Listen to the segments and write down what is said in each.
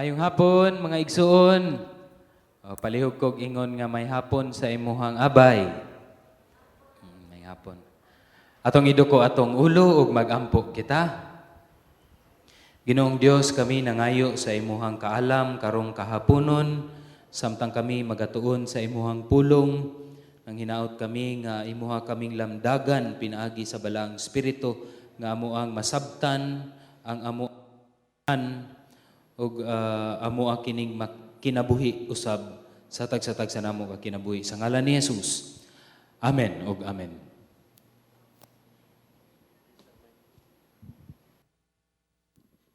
Mayong hapon, mga igsuon. O, palihog kog ingon nga may hapon sa imuhang abay. May hapon. Atong iduko atong ulo ug magampo kita. Ginoong Dios, kami nangayo sa imuhang kaalam karong kahaponon samtang kami magatuon sa imuhang pulong. Nang hinaot kami nga imuha kaming lamdagan pinaagi sa Balaang Espiritu nga amo ang masabtan ang amo ug amo kining kinabuhi usab sa tagsa-tagsa namo ka kinabuhi, sa ngalan ni Jesus. Amen ug amen.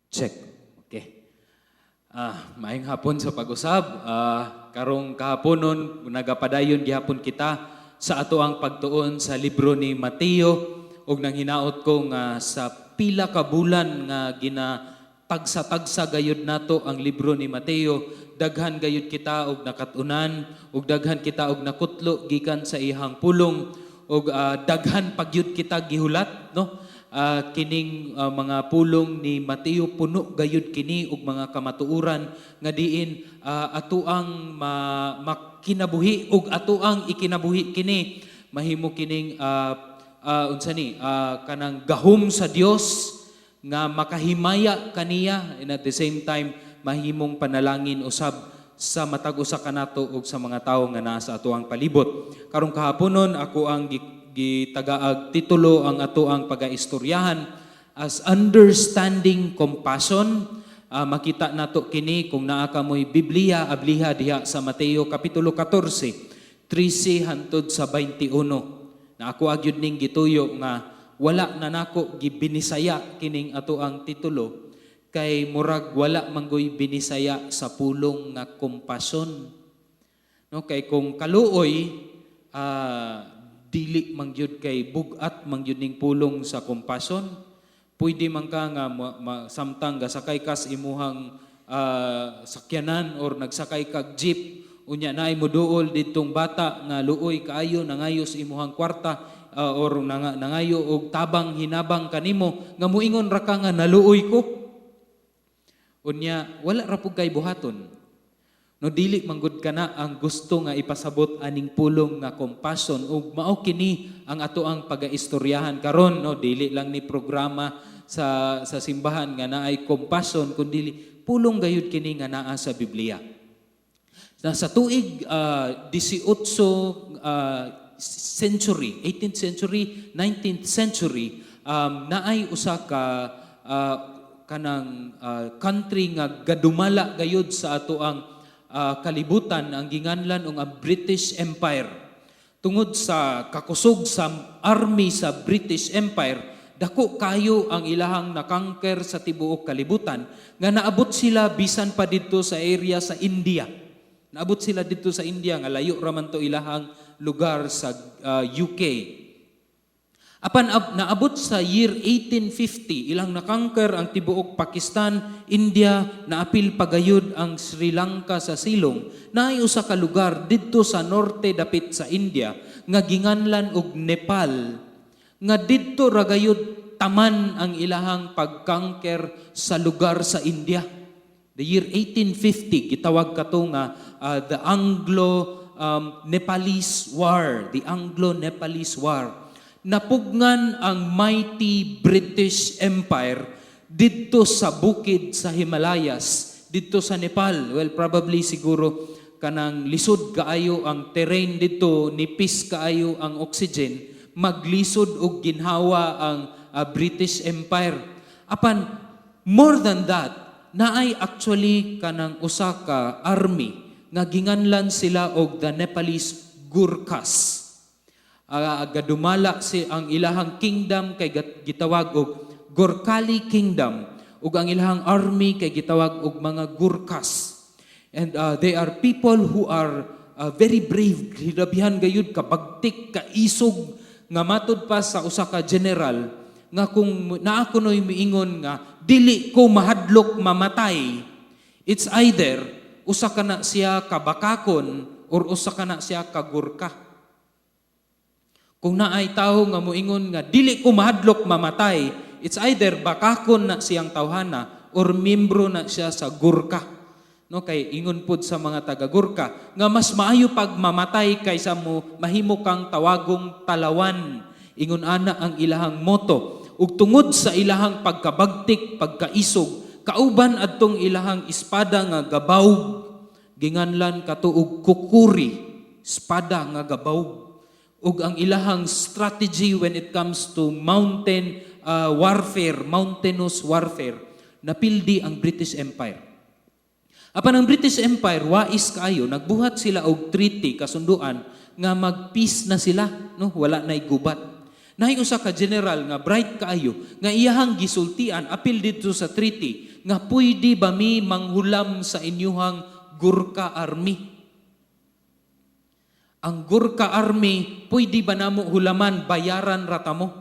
Check. Okay. Maayong hapon sa pag-usab. Karong kahaponon, nagapadayon gihapon kita sa ato ang pagtuon sa libro ni Mateo ug nang hinaot ko nga sa pila ka bulan nga gina tagsa-tagsa gayud nato ang libro ni Mateo, daghan gayud kita og nakat-unan ug daghan kita og nakutlo gikan sa iyang pulong ug daghan pagyud kita gihulat, no? Kining mga pulong ni Mateo, puno gayud kini og mga kamatuoran nga diin atoang makinabuhi ug atoang ikinabuhi kini, mahimo kining unsa ni kanang gahom sa Dios nga makahimaya kaniya and at the same time mahimong panalangin usab sa matag usa kanato ug sa mga tawo nga naa sa atoang palibot. Karong kahaponon, ako ang gitagaag titulo ang atoang pagaistoryahan as Understanding Compassion. Makita nato kini kung naa kamoy Biblia, abliha diha sa Mateo kapitulo 14, 13 hantod sa 21. Na ako agyud ning gituyo nga wala na nako gibinisaya kining ato ang titulo kay murag wala manggoy binisaya sa pulong nga compassion. No, kay kung kaluoy, dili man gyud, kay bug-at man gyud ning pulong sa compassion. Pwede man ka nga samtang gasakay kas imuhang sakyanan or nagsakay kag jeep, unya naay moduol didtong bata nga luoy kaayo, nangayos imuhang kwarta or nangayo og tabang hinabang kanimo, nga muingon ra ka nga naluoy ko. Unya wala ra pud kay buhaton. No, dili manggod kana ang gusto nga ipasabot aning pulong nga compassion ug mao kini ang ato ang pagaistoryahan karon, no? Dili lang ni programa sa simbahan nga naay compassion, kundi pulong gayud kini nga naa sa Biblia. Na sa tuig 18 century, 18th century, 19th century, naay usa ka kanang country nga gadumala gayud sa ato ang kalibutan, ang ginganlan og ang British Empire. Tungod sa kakusog sa army sa British Empire, dako kayo ang ilahang na-conquer sa tibuok kalibutan nga naabot sila bisan pa didto sa area sa India. Naabot sila didto sa India nga layo ra man to ilahang lugar sa UK. Apan naabot sa year 1850, ilang na-conquer ang tibuok Pakistan, India, naapil pagayod ang Sri Lanka sa silong. Naay usa ka lugar didto sa norte dapit sa India nga ginganlan og Nepal, nga didto ra gayud taman ang ilahang pag-conquer sa lugar sa India. The year 1850, gitawag kato nga the Anglo Nepalese War, the Anglo-Nepalese War. Napugngan ang mighty British Empire didto sa bukid sa Himalayas, didto sa Nepal. Well, probably siguro kanang lisod kaayo ang terrain didto, nipis kaayo ang oxygen, maglisod og ginhawa ang British Empire. Apan more than that, naay actually kanang usa ka army nga ginganlan sila og the Nepalese Gurkhas. Gadumala si ang ilahang kingdom kay gitawag og Gorkhali Kingdom ug ang ilahang army kay gitawag og mga Gurkhas. And they are people who are very brave, hilabihan gayud kabagtik, kaisog, nga matud pa sa usa ka general nga kung naa kunoy miingon nga dili ko mahadlok mamatay, it's either usa ka na siya kabakakon or usa ka na siya kagurka. Kung naay tawo nga moingon nga dili ko mahadlok mamatay, it's either bakakon na siyang tawhana or membro na siya sa Gurkha. No, kay ingon pud sa mga taga Gurkha nga mas maayo pag mamatay kaysa mo mahimo kang tawagong talawan. Ingon ana ang ilahang motto. Ug tungod sa ilahang pagkabagtik, pagkaisog, kauban adtong ilahang espada nga gabawg, ginganlan kato og kukuri, espada nga gabawg. Ug ang ilahang strategy when it comes to mountain warfare, mountainous warfare, napildi ang British Empire. Apan ang British Empire, wais kaayo, nagbuhat sila og treaty, kasunduan, nga mag-peace na sila, no? Wala na'y gubat. Naay usa ka general nga bright kaayo, nga iyahang gisultian, apil didto sa treaty, nga pwede ba mi manghulam sa inyuhang Gurkha Army? Ang Gurkha Army, pwede ba namo hulaman, bayaran ra ta mo?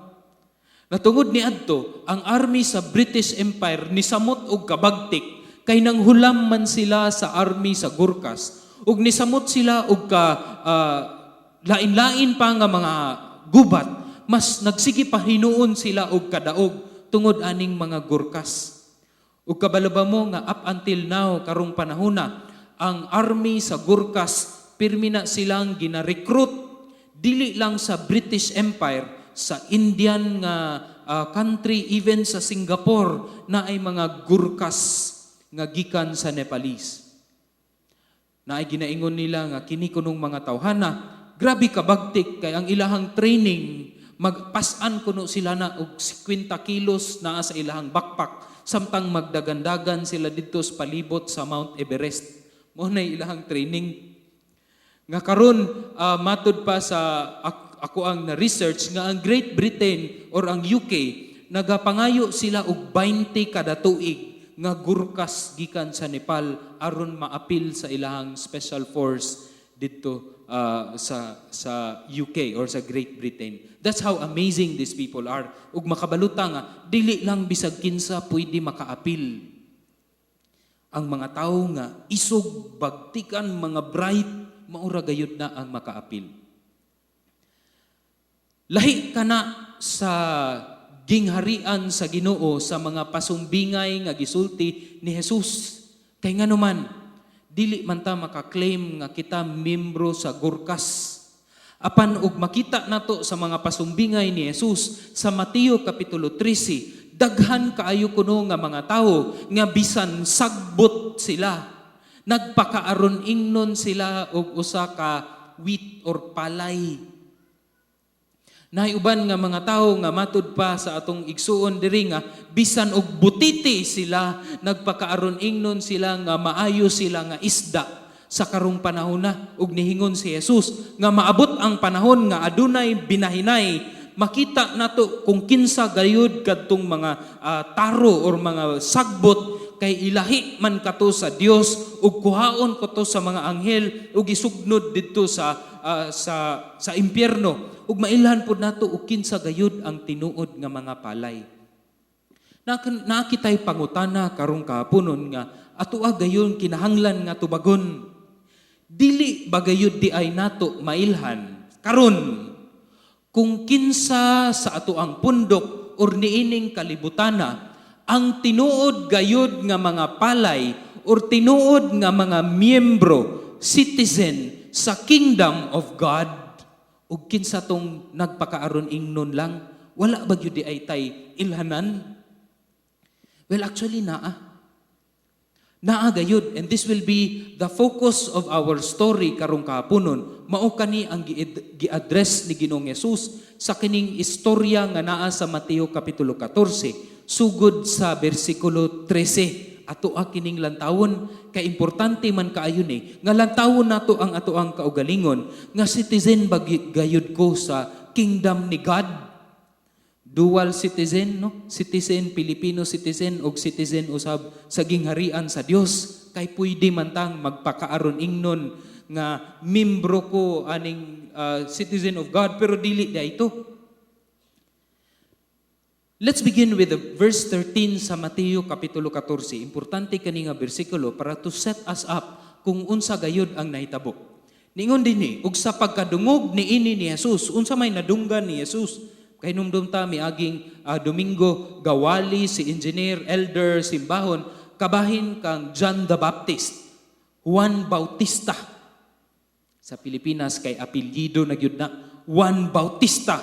Natungod ni adto, ang army sa British Empire nisamot og kabagtik kay nanghulam man sila sa army sa Gurkhas ug nisamot sila og ka lain-lain pa nga mga gubat, mas nagsige pa hinuon sila og kadaog tungod aning mga Gurkhas. Ug kabalo ba mo nga up until now, karong panahona, ang army sa Gurkhas pirmi na silang gina-recruit, dili lang sa British Empire, sa Indian nga country, even sa Singapore na ay mga Gurkhas nga gikan sa Nepalese. Naay ginaingon nila nga kini kunong mga tawhana, grabe kabagtik kay ang ilahang training, magpas-an kuno sila na og 50 kilos naa sa ilahang backpack samtang magdagandagan sila didto sa palibot sa Mount Everest. Mao na ilahang training. Nga karon matud pa sa ako ang na-research nga ang Great Britain or ang UK, nagapangayo sila og 20 kada tuig nga Gurkhas gikan sa Nepal aron maapil sa ilahang special force didto sa UK or sa Great Britain. That's how amazing these people are. Ug makabalo ta nga dili lang bisag kinsa pwede makaapil. Ang mga tawo nga isog, bagtikan, mga bright, maura gayud na ang makaapil. Lahi kana sa gingharian sa Ginoo sa mga pasumbingay nga gisulti ni Jesus. Kay nganuman, dili man ta maka-claim nga kita membro sa Gurkhas. Apan og makita nato sa mga pasumbingay ni Jesus sa Mateo kapitulo 13, daghan kaayo kuno nga mga tawo nga bisan sagbot sila, nagpakaaron ingnon sila og usa ka wheat or palay. Naay uban nga mga tawo nga matud pa sa atong igsuon diri nga bisan og butiti sila, nagpakaaron ingnon sila nga maayo sila nga isda sa karong panahon na. Ug nihingon si Jesus nga maabot ang panahon nga adunay binahinay, makita nato kung kinsa gayud kadtong mga taro or mga sagbot, kay ilahi man kato sa Dios ug kuhaon kato sa mga anghel ug isugnod didto sa impyerno, ug mailhan pud nato og kinsa gayud ang tinuod nga mga palay. Na kitay pangutana karong kahaponon nga atoa gayon kinahanglan nga tubagon. Dili ba gayud di ay nato mailhan karon kung kinsa sa ato ang pundok or niining kalibutana ang tinuod gayud nga mga palay or tinuod nga mga miyembro, citizen sa kingdom of God, ug kinsa tong nagpakaaron ingnon lang? Wala ba gyud di ay tay ilhanan? Well, actually, naa. Naa gayud, and this will be the focus of our story karong kahaponon. Mao kani ang gi-address ni Ginoong Hesus sa kining istorya nga naa sa Mateo kapitulo 14 sugod sa bersikulo 13. Ato kining lantawon kay importante man kaayo ni nga lantawon nato ang ato ang kaugalingon nga citizen ba gayud ko sa kingdom ni God. Dual citizen, no? Citizen, Filipino citizen og citizen usab sa gingharian sa Dios, kay pwede man tang magpakaaron ingnon nga membro ko aning citizen of God, pero dili ito. Let's begin with the verse 13 sa Mateo kapitulo 14. Importante kani nga bersikulo para to set us up kung unsa gayud ang nahitabo. Ningon dinhi, ug sa pagkadungog niini ni Jesus, unsa may nadunggan ni Jesus? Kay numdum ta miaging Domingo, gawali si engineer, elder, simbahon, kabahin kang John the Baptist. Juan Bautista. Sa Pilipinas kay apelyido na gyud na, Juan Bautista,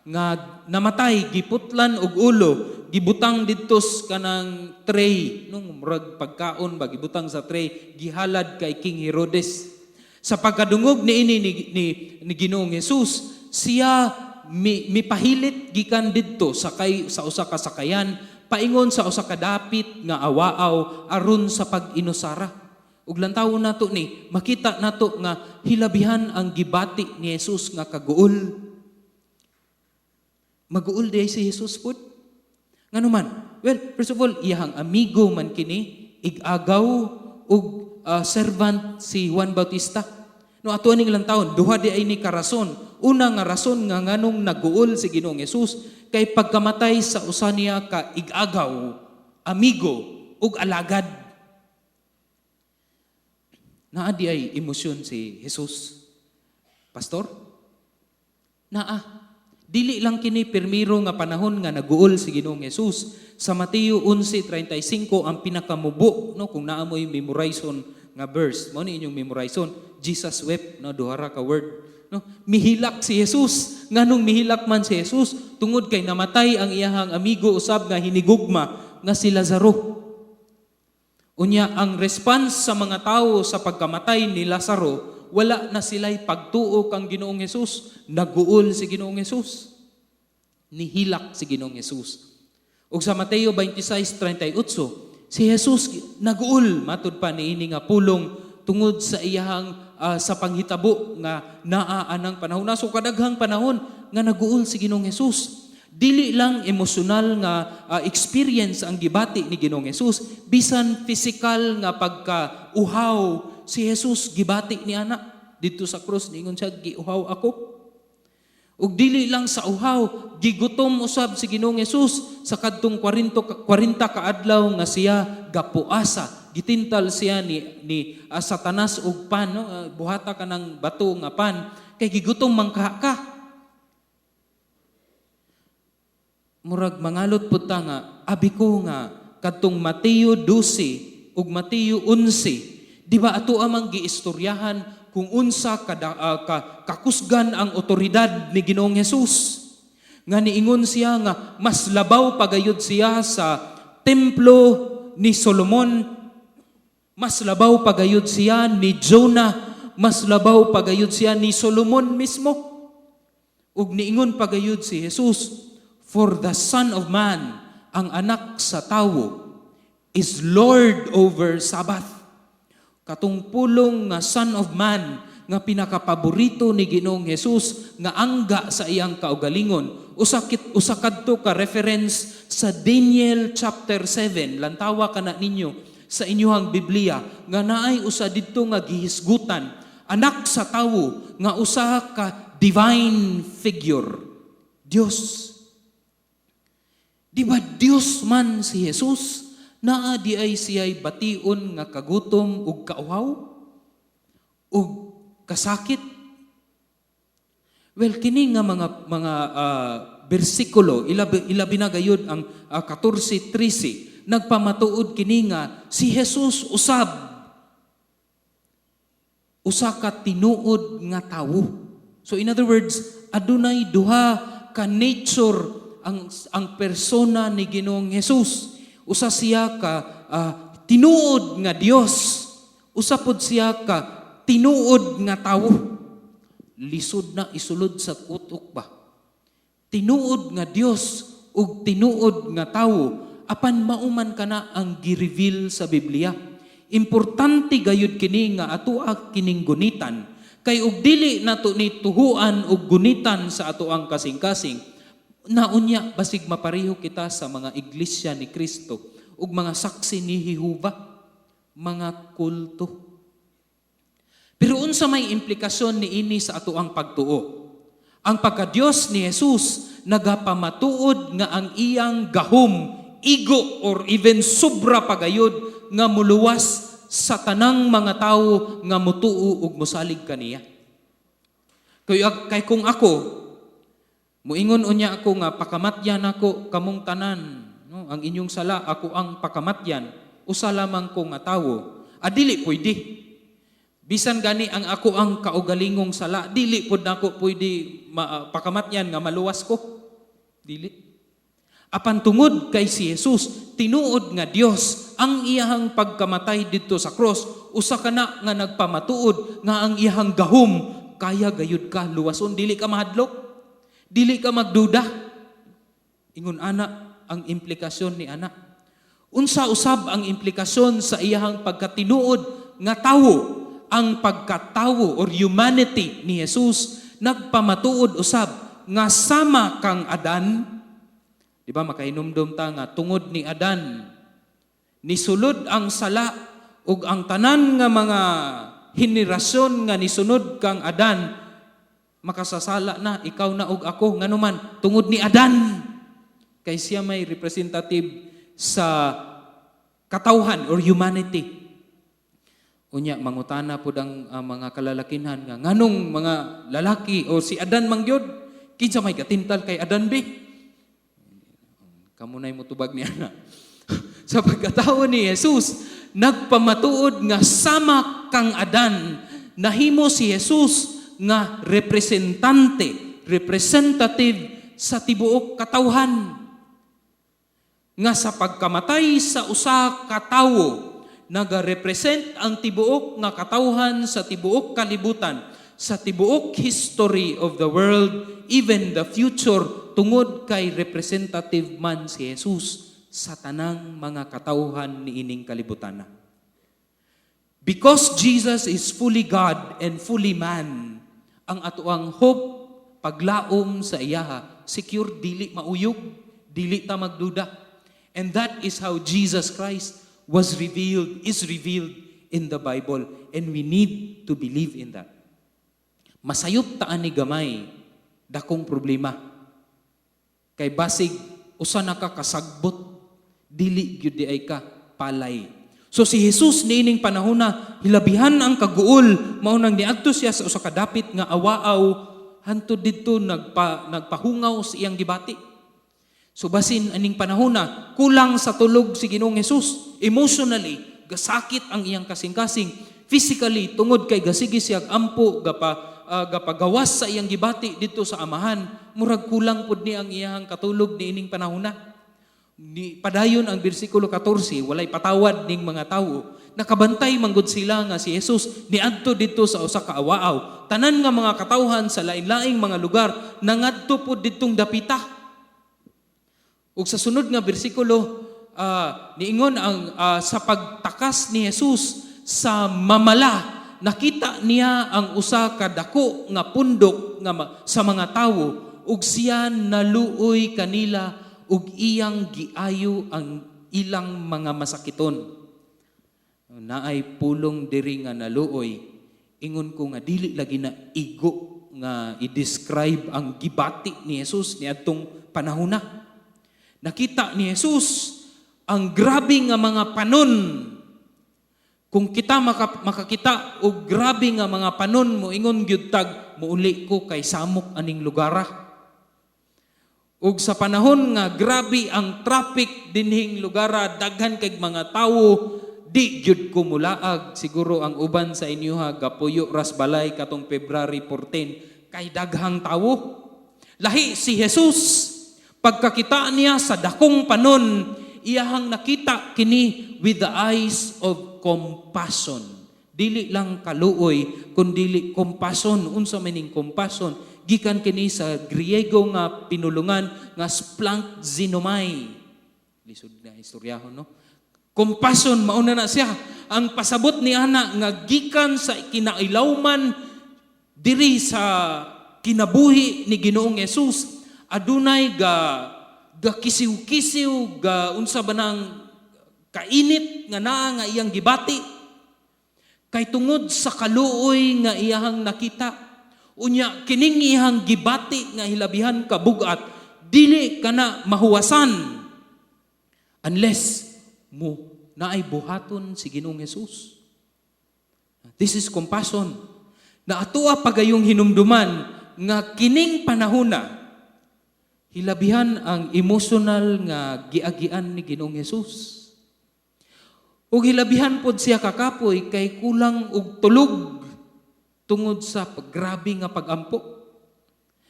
nga namatay, giputlan og ulo, gibutang didto sa kanang tray nung murag pagkaon ba, gibutang sa tray, gihalad kay King Herodes. Sa pagkadungog niini ni Ginoong Jesus, siya mipahilit gikan didto sakay sa usa ka sakayan paingon sa usa ka dapit nga awaaw aron sa pag-inusara. Ug lantawon nato ni, makita nato nga hilabihan ang gibati ni Jesus nga kaguol. Maguol diay si Jesus pud. Ngano man? Well, first of all, iyahang amigo man kini, ig-agaw ug servant si Juan Bautista. No, ato aning lantawon, duha diay ni ka rason. Una nga rason nga nganong naguol si Ginoong Jesus kay pagkamatay sa usa niya ka ig-agaw, amigo ug alagad. Naa diay emosyon si Jesus? Pastor? Naa. Dili lang kini pirmiro nga panahon nga naguol si Ginoong Jesus. Sa Mateo 11:35 ang pinakamubo, no, kung naa mo'y memorizon nga verse, mao ni inyong memorizon, "Jesus wept," no, duha ra ka word. No, mihilak si Jesus. Nganong mihilak man si Jesus? Tungod kay namatay ang iyahang amigo usab nga hinigugma nga si Lazaro. Unya, ang response sa mga tao sa pagkamatay ni Lazaro, wala na sila'y pagtuo kang Ginoong Jesus. Naguol si Ginoong Jesus. Nihilak si Ginoong Jesus. Ug sa Mateo 26:38, si Jesus naguol matud pa niini nga pulong tungod sa iyahang sa panghitabo nga naa anang panahon. So kadaghang panahon nga naguol si Ginoong Jesus. Dili lang emosyonal nga experience ang gibati ni Ginoong Jesus, bisan physical nga pagka-uhaw si Jesus gibati ni ana. Didto sa krus niingon siya, "Giuhaw ako." Ug dili lang sa uhaw, gigutom usab si Ginoong Jesus sa kadtong 40 40 ka adlaw nga siya gapuasa. Gitintal siya ni Satanas og pan, no? Buhata ka ng bato nga pan kay gigutom man ka. Murag mangalot pud ta nga abi ko nga kadtong Mateo 12 ug Mateo 11, di ba, ato amang giistoryahan kung unsa kada kakusgan ang otoridad ni Ginoong Hesus nga niingon siya nga mas labaw pagayod siya sa templo ni Solomon, mas labaw pagayod siya ni Jonah, mas labaw pagayod siya ni Solomon mismo? Ug niingon pagayod si Jesus, "For the Son of Man," ang anak sa tawo, "is Lord over Sabbath." Katong pulong nga Son of Man nga pinakapaborito ni Ginoong Jesus nga angga sa iyang kaugalingon, usa kadto ka reference sa Daniel chapter 7. Lantawa kana ninyo sa inyuhang Biblia nga naay usa didto nga gihisgutan, anak sa tawo, nga usa ka divine figure, Dios. Di ba Dios man si Jesus? Naa diay siya'y bation nga kagutom ug kauhaw ug kasakit? Well, kini nga mga bersikulo, ilabi na gayud ang 14:13, nagpamatuod kini nga si Jesus usab usa ka tinuod nga tawo. So in other words, adunay duha ka nature ang persona ni Ginoong Jesus. Usa siya ka tinuod nga Dios. Usa pod siya ka tinuod nga tawo. Lisod na isulod sa utok ba? Tinuod nga Dios ug tinuod nga tawo, apan mao man kana ang gi-reveal sa Biblia. Importante gayud kini nga atoa kining gunitan kay og dili nato ni tuhuan og gunitan sa ato ang kasing-kasing, naunya basig mapareho kita sa mga Iglesia ni Cristo ug mga Saksi ni Jehova, mga kulto. Pero unsa may implikasyon niini sa ato ang pagtuo? Ang pagka-Dios ni Jesus nagapamatuod nga ang iyang gahom igo or even sobra pagayod nga muluwas sa tanang mga tawo nga mutuo ug mosalig kaniya. Kay kung ako muingon unya ako nga pakamatyan ako kamong tanan, no, ang inyong sala ako ang pakamatyan, usa lamang ko nga tawo, adili pwede. Bisan gani ang ako ang kaugalingong sala, dili pod nako pwede pakamatyan nga maluwas ko. Dili. Apan tungod kay si Jesus, tinuod nga Dios, ang iyahang pagkamatay didto sa cross, usa ka na nga nagpamatuod nga ang iyahang gahom kaya gayud ka luwason, dili ka mahadlok, dili ka magduda. Ingon ana ang implikasyon ni ana. Unsa usab ang implikasyon sa iyahang pagkatinuod nga tawo? Ang pagkatawo or humanity ni Jesus nagpamatuod usab nga sama kang Adan. Di ba makahinumdum ta nga tungod ni Adan nisulod ang sala ug ang tanan nga mga henerasyon nga nisunod kang Adan makasasala na, ikaw na ug ako? Nganuman tungod ni Adan, kay siya may representative sa katawhan or humanity. Unya mangutana pud ang mga kalalakinhan nga nganong mga lalaki o si Adan man gyud, kinsa may katintal kay Adan bi? Kamo na'y mutubag ni ana. Sa pagkatao ni Jesus, nagpamatuod nga sama kang Adan, nahimo si Jesus nga representante, representative sa tibuok katawhan. Nga sa pagkamatay sa usa ka tawo, naga-represent ang tibuok nga katawhan sa tibuok kalibutan, sa tibuok history of the world, even the future, tungod kay representative man si Jesus sa tanang mga katawhan niining kalibutan na. Because Jesus is fully God and fully man, ang atoang hope, paglaom sa iyaha, secure, dili mauyog, dili ta magduda. And that is how Jesus Christ was revealed, is revealed in the Bible. And we need to believe in that. Masayop ta ani gamay, dakong problema. Kay basig, usa na ka kasagbot, dili gyud di ay ka palay. So si Jesus niining panahona, hilabihan ang kaguol, mao nang niadto siya sa usa ka dapit nga awaaw, hantod didto nagpahungaw sa iyang gibati. So basin aning panahona, kulang sa tulog si Ginoong Jesus. Emotionally, gasakit ang iyang kasing-kasing. Physically, tungod kay gasige siya ampo, gapagawas sa iyang gibati didto sa Amahan, murag kulang pud ni ang iyang katulog niining panahona. Ni padayon ang bersikulo 14, walay patawad ning mga tawo. Nakabantay manggod sila nga si Jesus niadto didto sa usa ka awaaw. Tanan nga mga katawhan sa lain-laing mga lugar nangadto pud didtong dapita. Ug sa sunod nga bersikulo, niingon ang sa pagtakas ni Jesus sa mamala, nakita niya ang usa ka dako nga pundok nga sa mga tawo ug siya naluoy kanila ug iyang giayo ang ilang mga masakiton. Naay pulong diri nga "naluoy", ingon ko nga dili lagi na igo nga i-describe ang gibati ni Jesus niadtong panahona. Nakita ni Jesus ang grabe nga mga panon. Kung kita makakita og grabe nga mga panon, moingon gyud tag muuli ko kay samok aning lugara. Ug sa panahon nga grabe ang traffic dinhing lugara, daghan kay mga tawo, di gyud ko mulaag. Siguro ang uban sa inyo ha gapuyo ras balay katong February 14 kay daghang tawo. Lahi si Jesus, pagkakita niya sa dakong panon, iyahang nakita kini with the eyes of compassion. Dili lang kaluoy, kundili compassion. Unsa man ning compassion? Gikan kini sa Griego nga pinulungan nga splanchnizomai. Lisod na istoryahon, no? Compassion, mauna na siya. Ang pasabot ni ana nga gikan sa kinailawman diri sa kinabuhi ni Ginoong Hesus, adunay ga kisiw-kisiw, ga unsa ba nang kainit nga naa nga iyang gibati kay tungod sa kaluoy nga iyahang nakita. Unya kining iyang gibati nga hilabihan kabugat, dili kana mahuwasan unless mo naay buhaton si Ginoong Hesus. This is compassion. Na atoa pagayong hinumduman nga kining panahona hilabihan ang emotional nga giagian ni Ginoong Hesus. Ug hilabihan pod siya kakapoy kay kulang og tulog. Tungod sa grabe nga pagampo.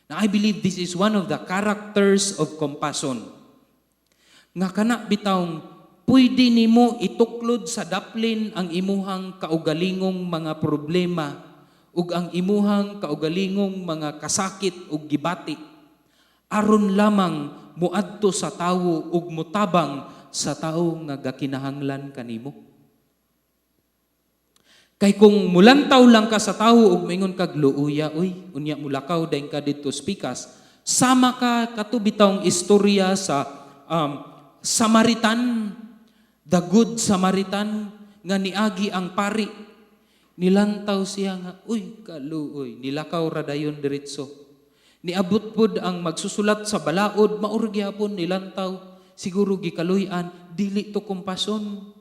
Now, I believe this is one of the characters of compassion. Nga kana bitawng pwede nimo ituklod sa daplin ang imuhang kaugalingong mga problema ug ang imuhang kaugalingong mga kasakit ug gibati aron lamang muadto sa tawo ug mutabang sa tawo nga gakinahanglan kanimo. Kay kung mulantaw lang ka sa tawo ug maingon kag, "Luoya uy," unya mulakaw dayon ka didto sa pikas, sama ka kato bitawng istorya sa Samaritan, the Good Samaritan, nga niagi ang pari. Nilantaw siya nga, "Uy, kaluoy," nilakaw ra dayon diretso. Niabot pud ang magsusulat sa balaod, mao ra gihapon, nilantaw, siguro gikaluy-an, dili to compassion.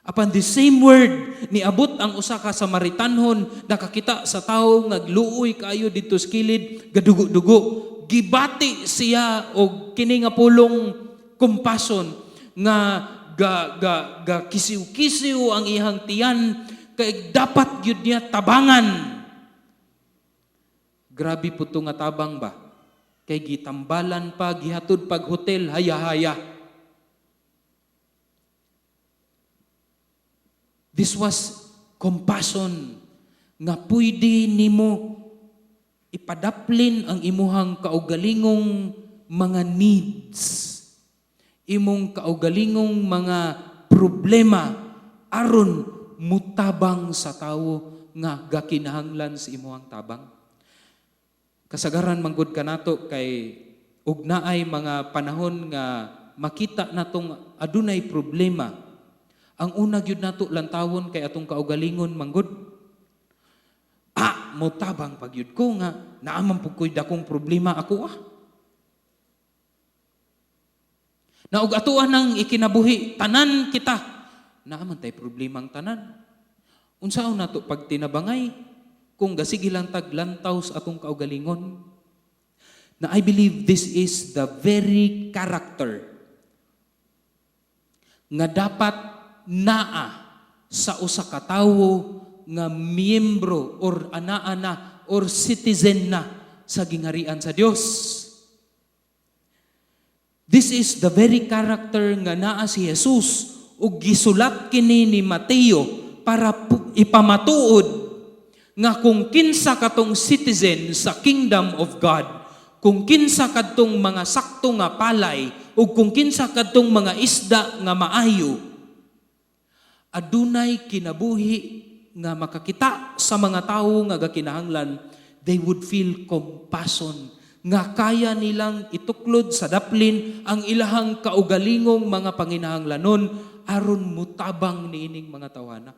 Apan the same word, niabot ang usa ka Samaritanhon, nakakita sa tawo nga luoy kaayo didto sa kilid, gadugo-dugo. Gibati siya og kini nga pulong compassion nga ga ga ga kisiw-kisiw ang iyang tiyan kay dapat gyud niya tabangan. Grabe po to nga tabang ba? Kay gitambalan pa, gihatod pag hotel, haya-haya. This was compassion nga pwede nimo ipadaplin ang imuhang kaugalingong mga needs, imong kaugalingong mga problema aron mutabang sa tawo nga gakinahanglan sa imuhang tabang. Kasagaran manggod kanato kay ug naay mga panahon nga makita natong adunay problema. Ang una gyud nato lantawon kay atong kaugalingon manggod. "Ah, motabang pa gyud ko nga naa man pud ko'y dakong problema ako ah." Na og atoa nang ikinabuhi, tanan kita naa man tay problemang tanan. Unsaon nato pagtinabangay kung gasige lang tag lantaw sa atong kaugalingon? Na I believe this is the very character nga dapat naa sa usa ka tawo nga miyembro or anaa na or citizen na sa gingharian sa Dios. This is the very character nga naa si Jesus ug gisulat kini ni Mateo para ipamatuod nga kung kinsa katong citizen sa kingdom of God, kung kinsa kadtong mga sakto nga palay ug kung kinsa kadtong mga isda nga maayo, adunay kinabuhi nga makakita sa mga tawo nga gakinahanglan, they would feel compassion nga kaya nilang ituklod sa daplin ang ilahang kaugalingong mga panginahanglanon aron mutabang niining mga tawhana.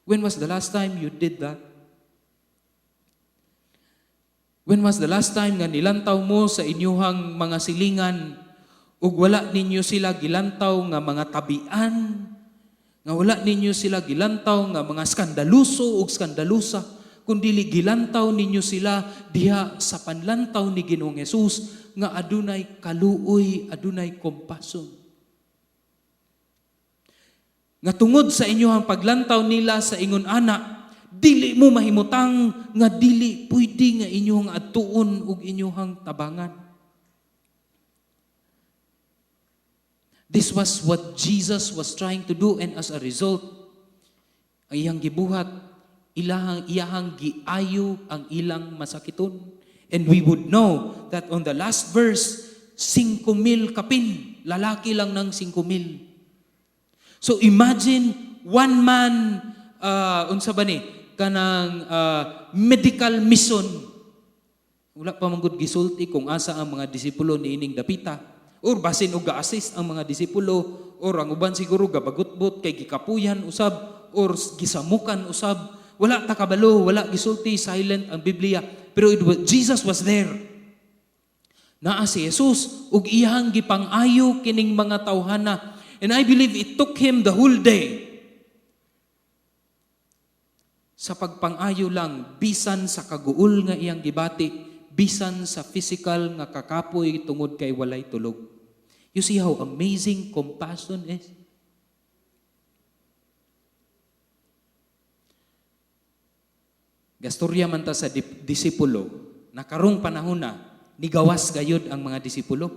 When was the last time you did that? When was the last time nga nilantaw mo sa inyuhang mga silingan ug wala ninyo sila gilantaw nga mga tabian, nga wala ninyo sila gilantaw nga mga skandaluso ug skandalusa, kundi gilantaw ninyo sila diha sa panlantaw ni Ginoong Hesus nga adunay kaluoy, adunay compassion? Nga tungod sa inyong paglantaw nila sa ingon ana, dili mo mahimutang nga dili pwede nga inyong adtuon ug inyong tabangan. This was what Jesus was trying to do, and as a result, ang iyang gibuhat, iyahang giayo ang ilang masakiton. And we would know that on the last verse, 5,000 kapin, lalaki lang ng 5,000. So imagine one man, unsa ba ni, kanang medical mission. Wala pa man gud gisulti kung asa ang mga disipulo niining dapita. Or basin og ga-assist ang mga disipulo, or ang uban siguro gabagutbot kay gikapuyan usab or gisamukan usab. Wala ta kabalo, wala gisulti, silent ang Biblia. Pero Jesus was there. Naa si Jesus ug iyang gipang-ayo kining mga tawhana. And I believe it took him the whole day sa pagpang-ayo lang, bisan sa kaguol nga iyang gibati, bisan sa physical nga kakapoy tungod kay walay tulog. You see how amazing compassion is? Gastorya man ta sa disipulo na karong panahon na nigawas gayud ang mga disipulo.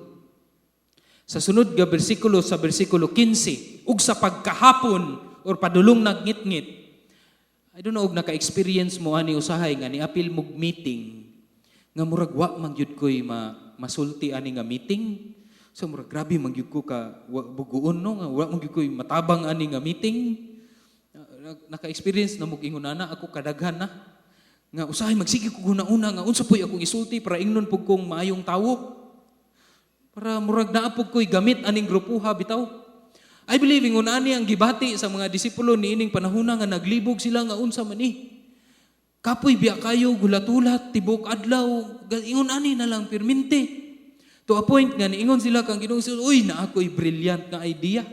Sa sunod nga bersikulo, sa bersikulo 15, ug sa pagkahapon or padulong nagngitngit. I don't know og naka-experience mo ani usahay nga niapil mog meeting nga murag wa man gyud koy masulti ani nga meeting. So murag grabe man gyud ko ka buguon, no, nga wa man gyud koy matabang ani nga meeting. Naka-experience na mo ingon ana? Ako kadaghan na. Nga usahay magsige ko una-una nga unsa po'y akong isulti para ingnon pug kong maayong tawo. Para murag naa pug ko'y gamit aning grupuha bitaw. I believe ingon ani ang gibati sa mga disipulo niining panahona nga naglibog sila nga unsa man ni. Kapoy biya kayo gulat-ulat tibok adlaw, ingon ani na lang pirminti. To a point nga niingon sila kang Ginoong Jesus, "Uy, naa ko'y brilliant nga idea.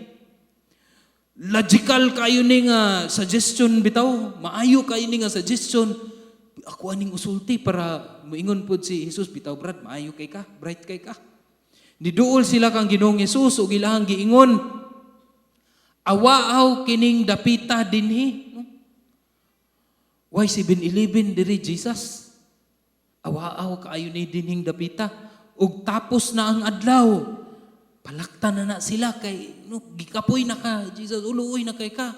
Logical kayo ni nga suggestion bitaw, maayo kayo ni nga suggestion. Ako aning usulti para moingon pod si Jesus, bitaw Brad, maayo kay ka, bright kay ka." Niduol sila kang Ginoong Jesus ug ilahang giingon, "Awaaw kining dapita dinhi." No? Why 7-Eleven diri, Jesus? Awaaw kaayo ni dinhing dapita. Ug tapos na ang adlaw. Palakta na na sila kay, no, gikapoy na ka Jesus, uluoy na kay ka.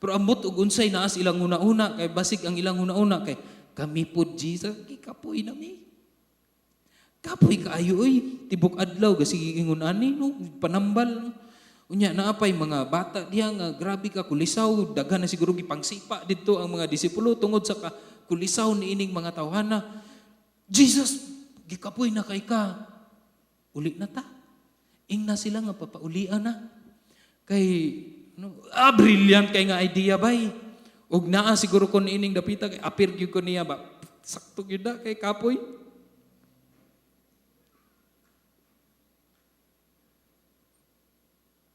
Pero ambot og unsay naa sa ilang una-una, kay basig ang ilang una-una kay kami pod, Jesus, gikapoy na mi. Kapoy kaayo oy, tibok adlaw gasige ingon ani, no, panambal. No. Unya naa pay mga bata diha nga grabe ka kulisaw, daghan na siguro gipangsipa didto ang mga disipulo tungod sa ka kulisaw niining mga tawhana. "Jesus, gikapoy na kay ka. Uli na ta." Ingna sila nga papaulian na. Kay no, brilliant kay nga idea bay. Ug naa siguro kon ining dapita kay apir gyud ko niya ba. Sakto gyud na kay kapoy.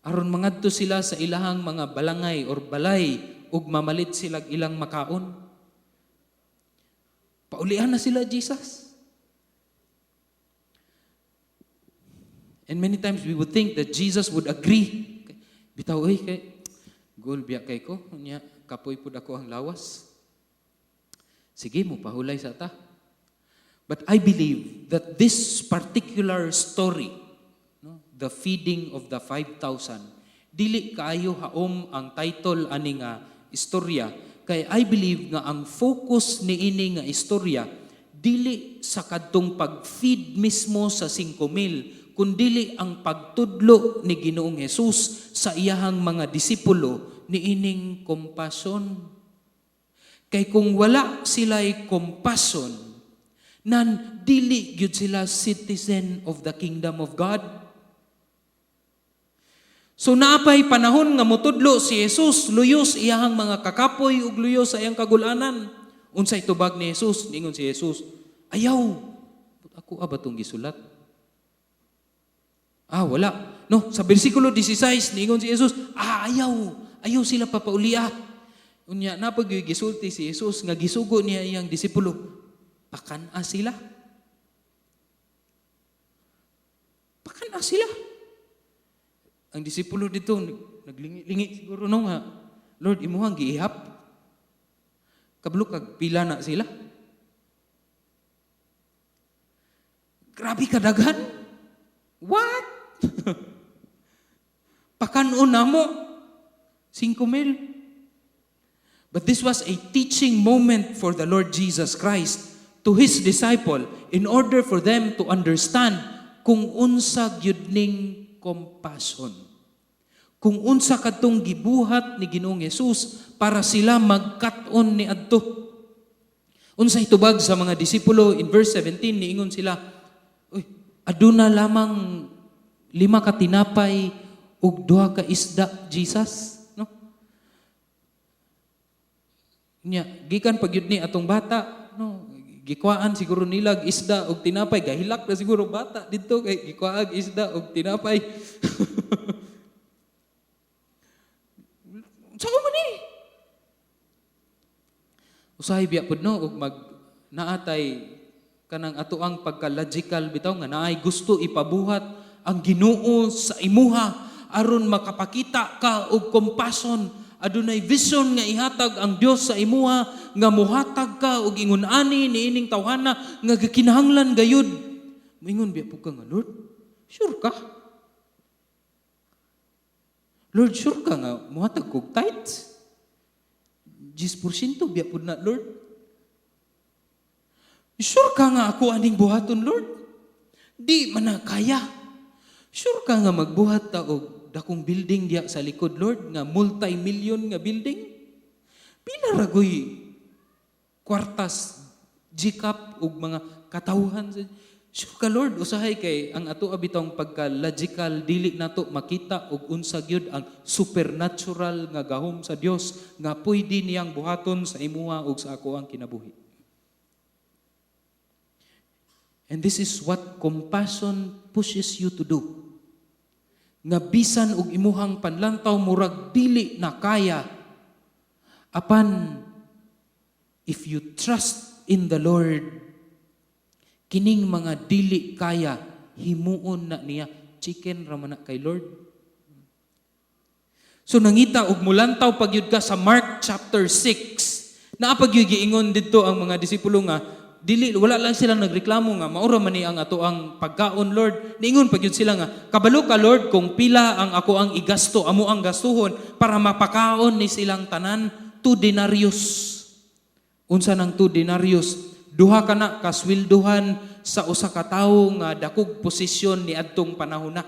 Aron mangadto sila sa ilahang mga balangay or balay ug mamalit sila ilang makaon. Paulian na sila, Jesus. And many times we would think that Jesus would agree. Bitaw, oy, kay gol biya kay ko, unya kapoy pud ako ang lawas. Sige mo pahulay sa ta. But I believe that this particular story, no, the feeding of the 5,000, dili kaayo haom ang title ani nga istorya, kay I believe nga ang focus niini nga istorya dili sa kadtong pag-feed mismo sa 5,000, kundili ang pagtudlo ni Ginoong Hesus sa iyahang mga disipulo niining compassion. Kay kung wala sila'y compassion, nan dili gyud sila citizen of the kingdom of God. So naapay panahon nga motudlo si Jesus luyos iyahang mga kakapoy ug luyos sa iyang kagulanan. Unsay tubag ni Jesus? Ningon si Jesus, "Ayaw. Ako ba tong gisulat?" Ah, wala. No, sa bersikulo 16, niingon si Jesus, "Ayaw. Ayaw sila papaulia." Unya, napag gisulti si Jesus nga gisugo niya iyang disipulo, pakan-a sila. Pakan-a sila. Ang disipulo dito, naglingi-lingi siguro no nga, "Lord, imuhang giihap. Kabalo kag pila na sila. Grabe kadaghan. What? Pakanon na mo. 5,000." But this was a teaching moment for the Lord Jesus Christ to His disciple in order for them to understand kung unsa gyud ning compassion. Kung unsa kadtong gibuhat ni Ginoong Hesus para sila magkat-on ni adto. Unsay tubag sa mga disipulo in verse 17, niingon sila, "Uy, aduna lamang 5 ka tinapay ug 2 ka isda, Jesus." No? Nya, gikan pag yun ni atong bata, no, gikuhaan siguro nila isda og tinapay, gahilak na siguro bata didto kay gikuhaag isda og tinapay. Unsa man ni? Usahay biya pud no og mag naatay kanang ato ang pagka-logical bitaw nga naay gusto ipabuhat ang Ginoo sa imuha aron makapakita ka og compassion, Adunay vision nga ihatag ang Dios sa imuha nga muhatag ka og ingon ani niining tawhana nga gikinahanglan gayud. Moingon biya pud ka nga, "Lord, sure ka? Lord, sure ka nga muhatag kog tithes? 10% biya pud na, Lord. Sure ka nga ako aning buhaton, Lord? Di man na kaya. Sure ka nga magbuhat ta og dakong building diya sa likod, Lord, nga multi-million nga building? Pila ra goy kwartas, GCAP ug mga katawhan? Sure ka, Lord?" Usahay kay ang ato bitong pagka-logical, dili nato makita og unsa gyud ang supernatural nga gahom sa Dios nga pwede niyang buhaton sa imuha ug sa ako ang kinabuhi. And this is what compassion pushes you to do. Nga bisan og imuhang panlantaw murag dili na kaya, apan if you trust in the Lord, kining mga dili kaya, himuon na niya. Chicken ra man na kay Lord. So nangita og mulantaw pagyud ka sa Mark chapter 6. Naa pagyud giingon didto ang mga disipulo nga dili, wala lang sila nagreklamo nga maura man ni ang ato ang pagkaon, Lord. Niingon pagyud sila nga, "Kabalo ka, Lord, kung pila ang ako ang igasto, amo ang gastuhon para mapakaon ni silang tanan, 2 denarius." Unsa nang 2 denarius? Duha ka na kaswelduhan sa usa ka tawo nga dakog posisyon ni adtong panahon na.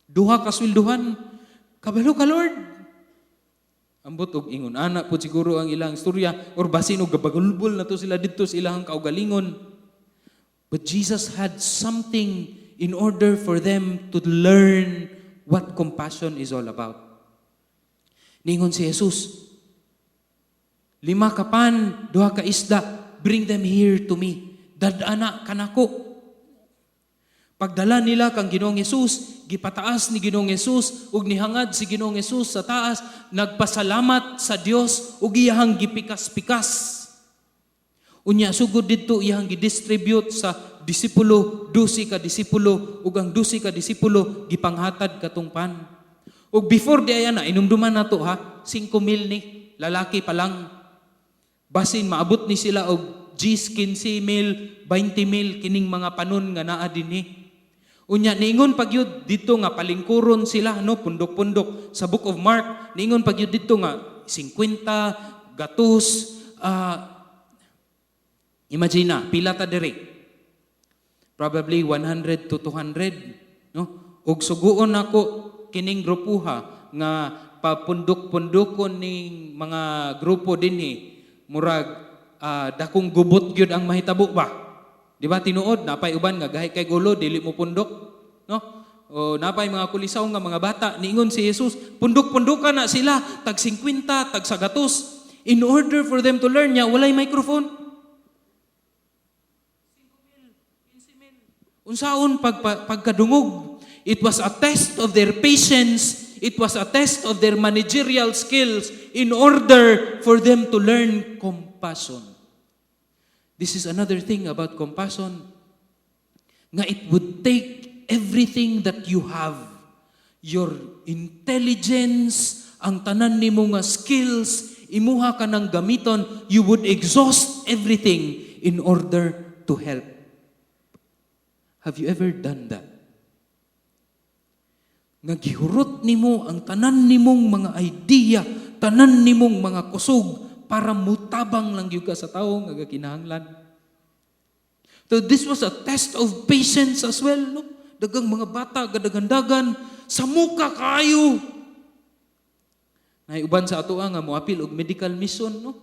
Duha ka swelduhan. "Kabalo ka, Lord." Ambot og ingon ana po siguro ang ilang istorya or basin og gabagulbol na to sila didto sa ilang kaugalingon. But Jesus had something in order for them to learn what compassion is all about. Ningon si Jesus, "Lima ka pan, duha ka isda, bring them here to me. Dad-ana kanako." Pagdala nila kang Ginoong Hesus, gipataas ni Ginoong Hesus ug nihangad si Ginoong Hesus sa taas, nagpasalamat sa Dios ug iyahang gipikas-pikas. Unya sugod didto iyahang gidistribute sa disipulo, 12 ka disipulo, ug ang 12 ka disipulo gipanghatag katong pan. Ug before di ay ana, inumduman nato ha, 5 mil ni lalaki pa lang. Basin maabot ni sila og 10, 15 mil, 20 mil kining mga panon nga naa dinhi. Unya niingon pagyud dito nga palingkuron sila, no, pundok-pundok sa Book of Mark, niingon pagyud dito nga 50 gatus. Imagine na pila ta diri, probably 100 to 200, no, ug suguon nako kining grupuha nga papundok-pundokon ning mga grupo dinhi, murag dakong gubot gyud ang mahitabo ba? Di ba tinuod, napay uban nga gahi kay gulo, dili mo pundok, no? O napay mga kulisaw nga mga bata. Niingon si Jesus, pundok-pundukan na sila, tag 50, tag sagatos, in order for them to learn niya, walay microphone. Unsaon pagkadungog? It was a test of their patience. It was a test of their managerial skills in order for them to learn compassion. This is another thing about compassion. Nga it would take everything that you have. Your intelligence, ang tanan nimo nga skills, imuha ka ng gamiton, you would exhaust everything in order to help. Have you ever done that? Nga gihurot nimo ang tanan nimong mga idea, tanan nimong mga kusog para mutabang lang gyud ka sa tawo nga gakinahanglan. So this was a test of patience as well, no? Dagang mga bata gadagandagan sa muka kayo. Nay uban sa ato nga moapil og medical mission, no?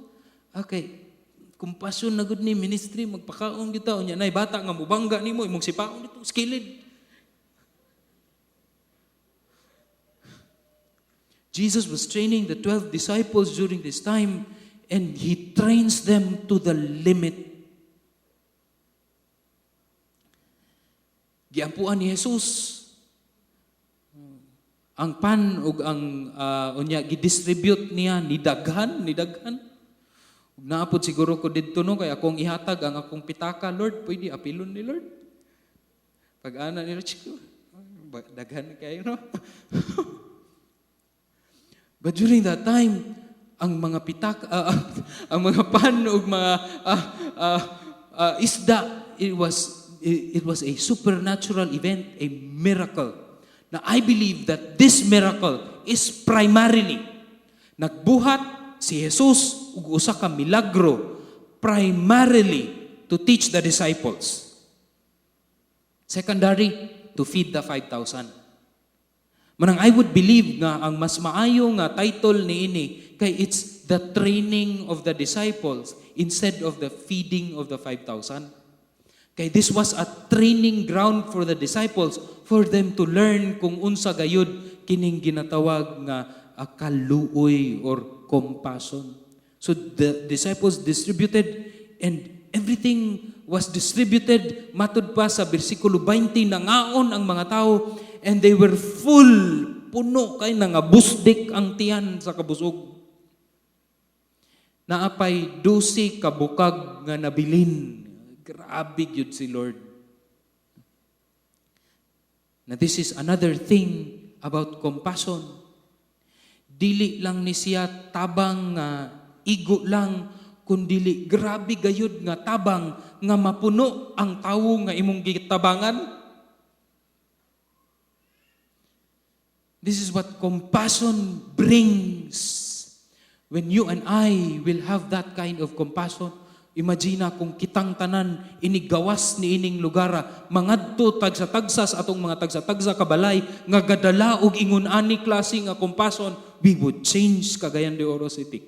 Okay. Compassion na gud ni ministry, magpakaon kita, unya nay bata nga mubangga nimo, imong sipaon dito skilid. Jesus was training the 12 disciples during this time, and He trains them to the limit. Giampuan ni Jesus ang pan ug ang unya gidistribute niya ni daghan, ni daghan. Ug naapod siguro ko didto, no, kay akong ihatag ang akong pitaka, "Lord, pwede apilon ni Lord?" Pag ana ni Lord, "Daghan kayo, no?" But during that time, ang mga pitak, ang mga pan ug mga isda, it was a supernatural event, a miracle. Na I believe that this miracle is primarily nagbuhat si Jesus og usa ka milagro primarily to teach the disciples. Secondary, to feed the 5,000. Manang I would believe nga ang mas maayo nga title niini kay it's the training of the disciples instead of the feeding of the 5,000. Kay this was a training ground for the disciples, for them to learn kung unsa gayud kining ginatawag nga kaluoy or compassion. So the disciples distributed and everything was distributed. Matud pa sa bersikulo 20, nangaon ang mga tao and they were full, puno kay nga busdik ang tiyan sa kabusog. Naapay 12 ka bukag nga nabilin. Grabe gyud si Lord. Na this is another thing about compassion. Dili lang ni siya tabang nga igo lang, kundili grabe gayud nga tabang nga mapuno ang tawo nga imong gitabangan. This is what compassion brings. When you and I will have that kind of compassion, imagine kung kitang tanan inigawas ni ining lugar, mangadto tagsa-tagsa sa atong mga tagsa-tagsa kabalay nga gadala og ingon ani klase nga compassion, we would change Cagayan de Oro City.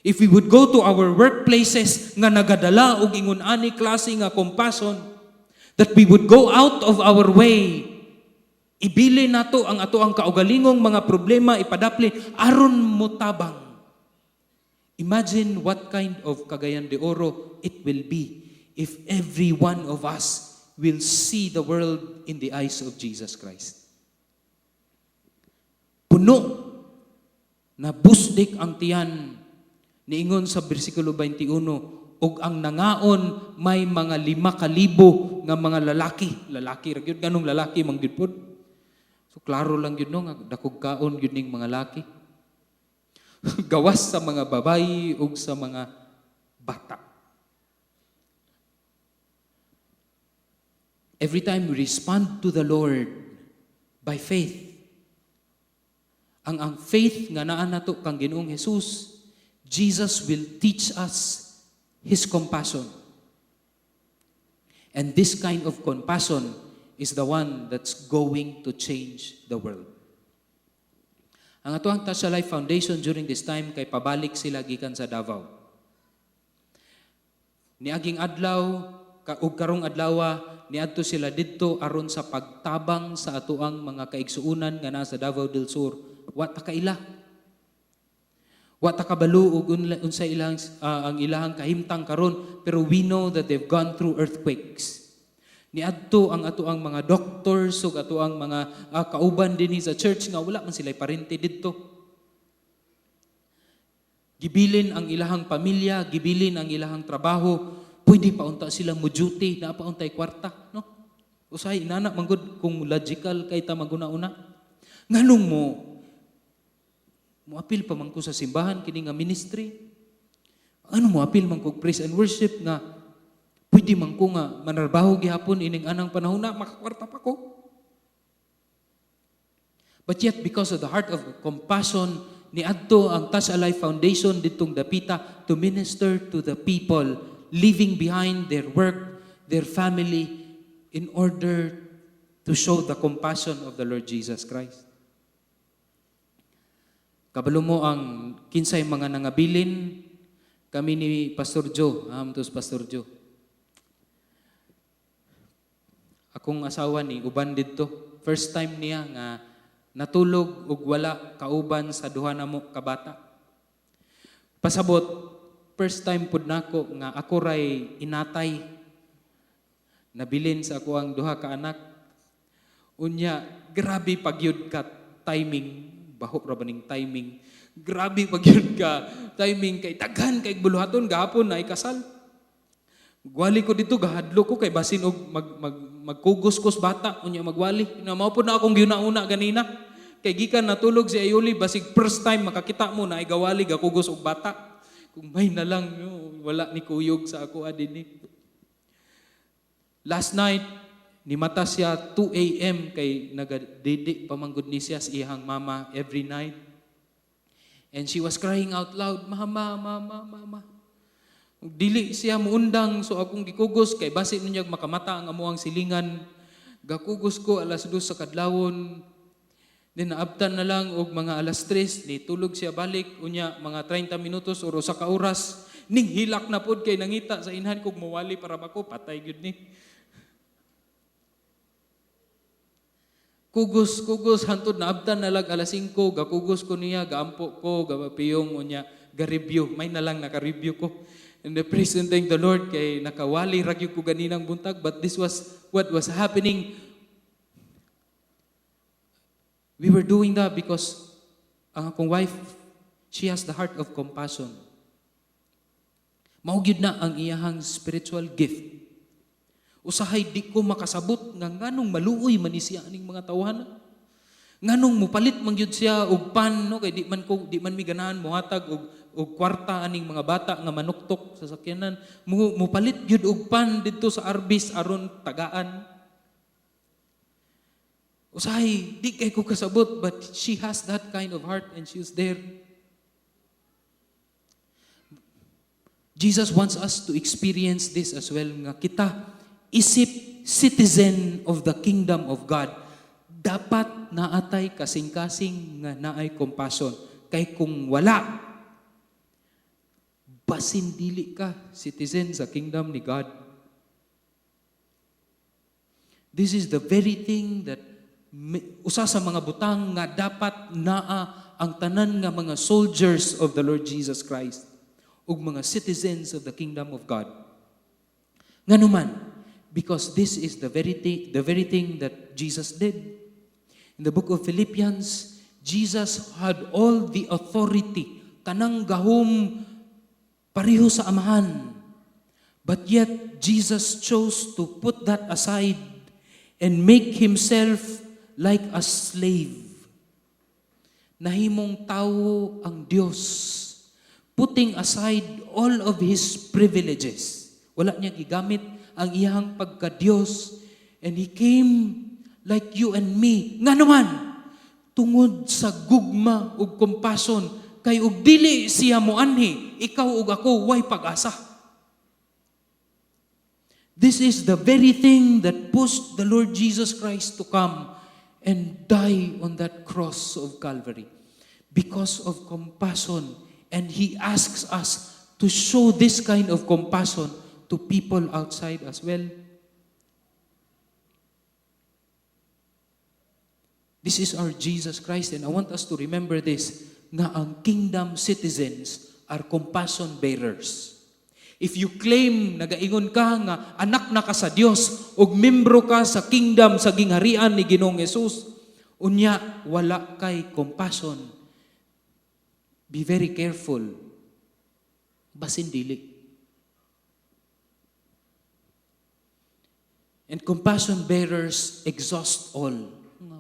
If we would go to our workplaces nga nagadala og ingon ani klase nga compassion, that we would go out of our way, ibili nato ang ato ang kaugalingong mga problema, ipadapli aron motabang. Imagine what kind of Cagayan de Oro it will be if every one of us will see the world in the eyes of Jesus Christ. Puno na busdik ang tiyan. Niingon sa bersikulo 21, ug ang nangaon may mga 5,000 nga mga lalaki. Lalaki ra gyud, ganong lalaki man gyud pod. So klaro lang gyud, no, nga dakog kaon gyud ning mga laki. Gawas sa mga babayi ug sa mga bata. Every time we respond to the Lord by faith, ang faith nga naa nato kang Ginoong Jesus, Jesus will teach us His compassion. And this kind of compassion is the one that's going to change the world. Ang atoang Touch a Life Foundation during this time kay pabalik sila gikan sa Davao. Niaging adlaw ug karong adlaw, niadto sila didto aron sa pagtabang sa atoang mga kaigsuonan nga nasa Davao del Sur. Wa ta kaila. Wa ta kabalo og unsa ilang ang ilahang kahimtang karon, pero we know that they've gone through earthquakes. Niadto ang atoang mga doctors ug atoang mga kauban dinhi sa church nga wala man sila parente didto. Gibilin ang ilahang pamilya, gibilin ang ilahang trabaho. Pwede pa unta sila mo duty, naa pa untay kwarta, no? Usahay inana man gud kung logical kay ta maguna-una. Nganong mo moapil pa man ko sa simbahan kini nga ministry? Ano mo apil man kog praise and worship nga pwede man ko nga manarbaho gihapon ining anang panahon na makakwarta pa ko? But yet, because of the heart of compassion, niadto ang Touch a Life Foundation ditong dapita to minister to the people, leaving behind their work, their family, in order to show the compassion of the Lord Jesus Christ. Kabalo mo ang kinsay mga nangabilin, kami ni Pastor Joe, tos Pastor Joe. Akong asawa ni uban didto. First time niya nga natulog ug wala kauban sa duha namo ka bata. Pasabot, first time pud nako nga ako ray inatay. Nabilin sa ako ang duha ka anak. Unya, grabe pagyud ka timing, baho ra ba ning timing. Grabe pagyud ka timing kay daghan kay buluhaton gahapon na ikasal. Gwali ko dito, gahadlo ko kay basin og magkugos kos bata, unya magwali. Na mao pud na akong giuna-una ganina. Kay gikan natulog si Ayuli, basig first time makakita mo na ay gawali gakugos og bata. Kung may na lang, no, wala ni kuyog sa ako dinhi. Last night, nimata siya 2 a.m. kay nagadidi pa man gud ni siya sa iyang mama every night. And she was crying out loud, "Mama, Mama, Mama." Dili siya muundang, so akong gikugos kay basi niya makamata ang amuang silingan. Gakugos ko alas 2 sa kadlawon. Then naabtan na lang og mga alas 3, ni tulog siya balik unya mga 30 minutos or usa ka oras ning hilak na pod kay nangita sa inhan kog mawali para ba ko, patay gyud ni. Kugos, kugos, hantod naabtan na lag alas 5, gakugos ko niya, gaampo ko, gapiyong unya, ga-review. May na lang naka-review ko. And the praise and thank the Lord kay nakawali ra gyud ko ganinang buntag, but this was what was happening. We were doing that because ang akong wife, she has the heart of compassion. Mao gyud na ang iyahang spiritual gift. Usahay di ko makasabot nga nganong maluoy man ni siya aning mga tawhana. Nganong mupalit man gyud siya og pan, no, kay di man mi ganahan mohatag og kwarta aning mga bata nga manuktok sa sakyanan. Mupalit gyud og pan didto sa Arbis aron tagaan. Usahay di kay ko kasabot, but she has that kind of heart and she is there. Jesus wants us to experience this as well, nga kita isip citizen of the kingdom of God, dapat naatay kasing-kasing nga naay compassion. Kay kung wala, basin dili ka citizen sa kingdom ni God. This is the very thing that usa sa mga butang nga dapat naa ang tanan nga mga soldiers of the Lord Jesus Christ ug mga citizens of the kingdom of God. Nganuman, because this is the very thing that Jesus did. In the book of Philippians, Jesus had all the authority, tanang gahom pareho sa Amahan. But yet, Jesus chose to put that aside and make himself like a slave. Nahimong tawo ang Dios, putting aside all of his privileges. Wala niya gigamit ang iyang pagka-Dios, and he came like you and me. Nganuman, tungod sa gugma ug compassion, kay og dili siya moanhi, ikaw ug ako way pag-asa. This is the very thing that pushed the Lord Jesus Christ to come and die on that cross of Calvary because of compassion. And He asks us to show this kind of compassion to people outside as well. This is our Jesus Christ, and I want us to remember this, nga ang kingdom citizens are compassion bearers. If you claim, nagaingon ka nga anak na ka sa Dios ug membro ka sa kingdom sa gingharian ni Ginoong Hesus, unya wala kay compassion, be very careful. Basin dili. And compassion bearers exhaust all.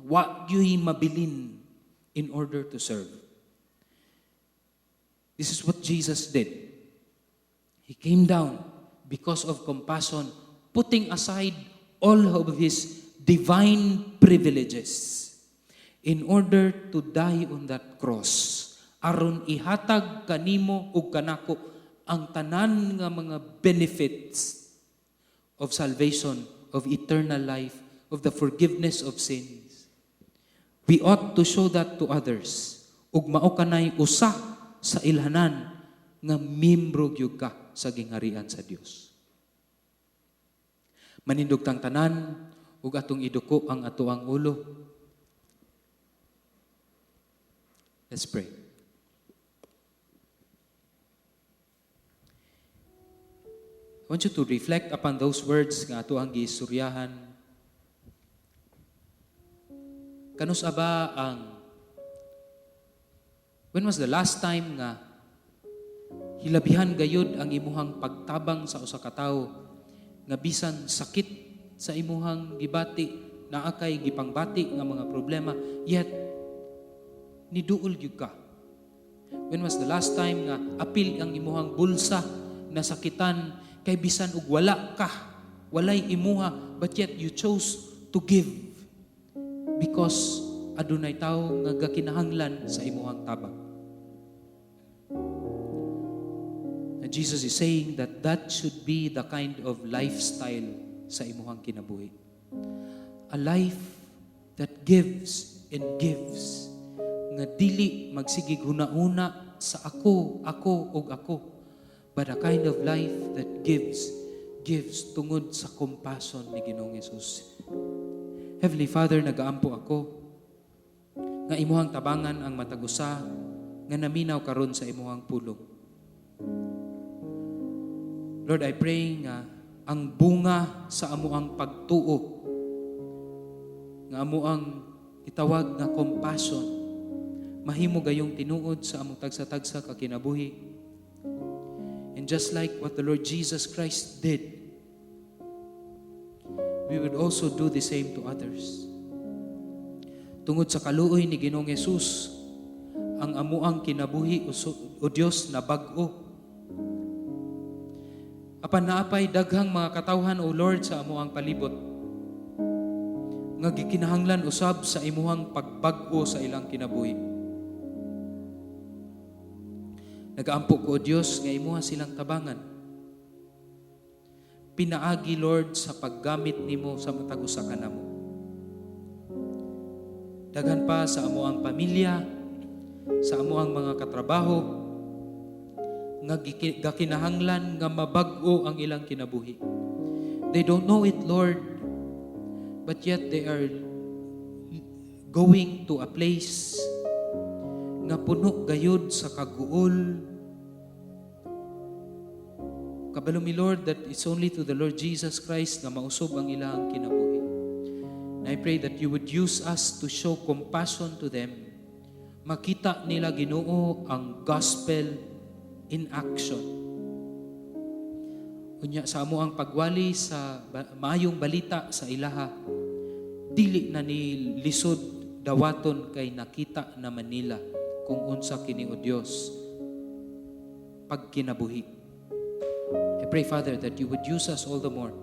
Wa gyuy mabilin in order to serve. This is what Jesus did. He came down because of compassion, putting aside all of his divine privileges in order to die on that cross. Aron ihatag kanimo ug kanako ang tanan nga mga benefits of salvation, of eternal life, of the forgiveness of sins. We ought to show that to others. Ug mao kanay usa sa ilhanan nga miyembro gyud ka sa gingharian sa Dios. Manindog tang tanan ug atong iduko ang atoang ulo. Let's pray. I want you to reflect upon those words nga ato ang giistoryahan. Kanus aba ang when was the last time nga hilabihan gayud ang imuhang pagtabang sa usa ka tawo nga bisan sakit sa imuhang gibati, naa kay gipangbati nga mga problema, yet Niduol gyud ka? When was the last time nga apil ang imuhang bulsa, nasakitan kay bisan og wala ka, walay imuha, but yet you chose to give because adunay tawo nga gakinahanglan sa imuhang tabang? And Jesus is saying that that should be the kind of lifestyle sa imuhang kinabuhi. A life that gives and gives. Nga dili magsigig huna-huna sa ako, ako, ug ako. But a kind of life that gives, gives tungod sa compassion ni Ginoong Hesus. Heavenly Father, nagaampo ako nga imuhang tabangan ang matag usa nga naminaw karon sa imuhang pulong. Lord, I pray nga ang bunga sa amuang pagtuo, nga amuang itawag nga compassion, mahimo gayong tinuod sa among tagsa-tagsa ka kinabuhi. And just like what the Lord Jesus Christ did, we would also do the same to others. Tungod sa kaluoy ni Ginoong Hesus, ang amuang kinabuhi, o Dios, na bag-o. Apan naa pay daghang mga katawhan, O Lord, sa amuang palibot nga gikinahanglan usab sa imuhang pagbag-o sa ilang kinabuhi. Nagaampo ko, O Dios, nga imuha silang tabangan. Pinaagi, Lord, sa paggamit nimo sa matag usa kanamo. Daghan pa sa amuang pamilya, sa amuang mga katrabaho, nga gakinahanglan nga mabag-o ang ilang kinabuhi. They don't know it, Lord, but yet they are going to a place nga puno gayud sa kaguol. Kabalo mi, Lord, that it's only to the Lord Jesus Christ nga mausob ang ilang kinabuhi. And I pray that you would use us to show compassion to them. Makita nila, Ginoo, ang gospel in action. Unya sa amo ang pagwali sa maayong balita sa ilaha, dili na ni lisod dawaton kay nakita naman nila kung unsa kini, o Dios, pagkinabuhi. I pray, Father, that you would use us all the more,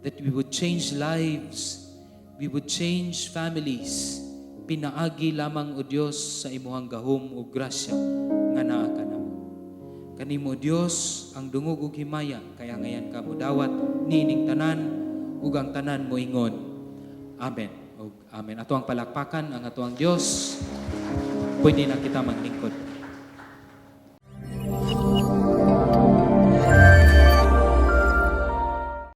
that we would change lives, we would change families, pinaagi lamang, o Dios, sa imuhang gahom o grasya nga naa kanamo. Kanimo, Dios, ang dungog ug himaya, kay angayan ka modawat niining tanan ug ang tanan moingon. Amen. Ug amen. Ato ang palakpakan ang atoang Dios. Pwede na kita maglingkod.